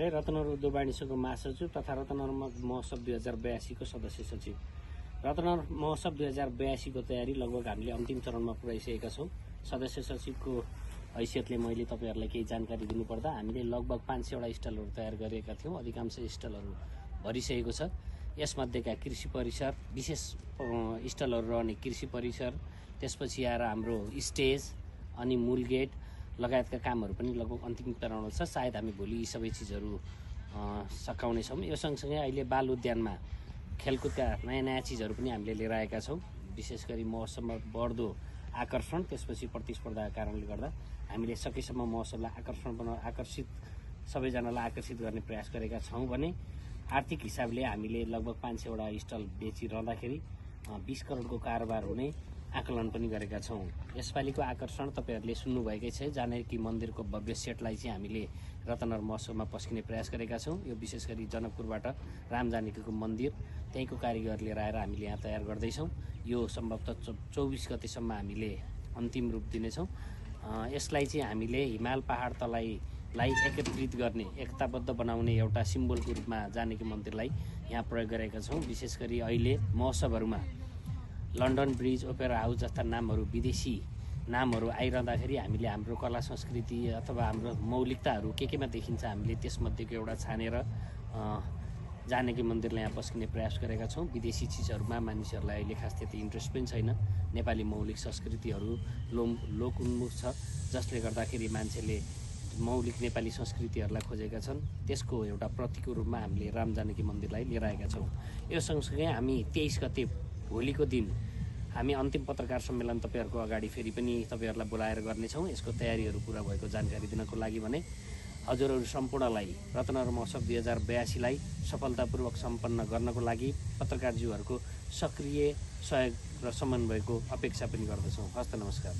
भण्डारी रत्नगर उद्योग वाणिज्यको महासचिव तथा रत्नगर महोत्सव 2082 को सदस्य सचिव। रत्नगर महोत्सव 2082 को तयारी लगभग हामीले अन्तिम चरणमा पुर्याइसकेका छौँ। सदस्य सचिवको हैसियतले मैले तपाईहरुलाई केही जानकारी दिनुपर्दा हामीले लगभग 500 वटा स्टलहरू तयार गरेका थियौँ। अधिकांश स्टलहरू भरिसकेको छ। यसमध्येका कृषि परिसर, विशेष स्टलहरू रहने कृषि परिसर, त्यसपछि आएर हाम्रो स्टेज अनि मूल गेट लगायतका कामहरू पनि लगभग अन्तिम चरणमा छ। सायद हामी भोलि यी सबै चिजहरू सकाउनेछौँ। यो सँगसँगै अहिले बाल उद्यानमा खेलकुदका नयाँ चिजहरू पनि हामीले लिएर आएका छौँ। विशेष गरी महोत्सवमा बढ्दो आकर्षण, त्यसपछि प्रतिस्पर्धाका कारणले गर्दा हामीले सकेसम्म महोत्सवलाई आकर्षित सबैजनालाई आकर्षित गर्ने प्रयास गरेका छौँ भने आर्थिक हिसाबले हामीले लगभग 500 वटा स्टल बेचिरहँदाखेरि 20 करोडको कारोबार हुने आकलन पनि गरेका छौँ। यसपालिको आकर्षण तपाईहरुले सुन्नुभएकै छ। जानकी मन्दिरको भव्य सेटलाई चाहिँ हामीले रत्नगर महोत्सवमा पस्किने प्रयास गरेका छौँ। यो विशेष गरी जनकपुरबाट राम जानकीको मन्दिर त्यहीँको कारिगर लिएर आएर हामीले यहाँ तयार गर्दैछौँ। यो सम्भवतः 24 गतेसम्म हामीले अन्तिम रूप दिनेछौँ। यसलाई चाहिँ हामीले हिमाल पहाड तराईलाई एकत्रित गर्ने, एकताबद्ध बनाउने एउटा सिम्बलको रूपमा जानकी मन्दिरलाई यहाँ प्रयोग गरेका छौँ। विशेष गरी अहिले महोत्सवहरूमा लन्डन ब्रिज, ओपेरा हाउस जस्ता नामहरू, विदेशी नामहरू आइरहँदाखेरि हामीले हाम्रो कला संस्कृति अथवा हाम्रो मौलिकताहरू केमा देखिन्छ हामीले त्यसमध्येको एउटा छानेर जानकी मन्दिरलाई यहाँ पस्किने प्रयास गरेका छौँ। विदेशी चिजहरूमा मानिसहरूलाई अहिले खास त्यति इन्ट्रेस्ट पनि छैन। नेपाली मौलिक संस्कृतिहरू लोकोन्मुख छ, जसले गर्दाखेरि मान्छेले मौलिक नेपाली संस्कृतिहरूलाई खोजेका छन्। त्यसको एउटा प्रतीकको रूपमा हामीले राम जानकी मन्दिरलाई लिएर आएका छौँ। यो सँगसँगै हामी 23 गते भोलिको दिन हामी अन्तिम पत्रकार सम्मेलन तपाईहरुको अगाडि फेरि पनि तपाईहरुलाई बोलाएर गर्नेछौँ। यसको तयारीहरू पूरा भएको जानकारी दिनको लागि भने हजुरहरू सम्पूर्णलाई रत्नगर महोत्सव 2082 लाई सफलतापूर्वक सम्पन्न गर्नको लागि पत्रकारज्यूहरूको सक्रिय सहयोग र समन्वयको अपेक्षा पनि गर्दछौँ। हस्त नमस्कार।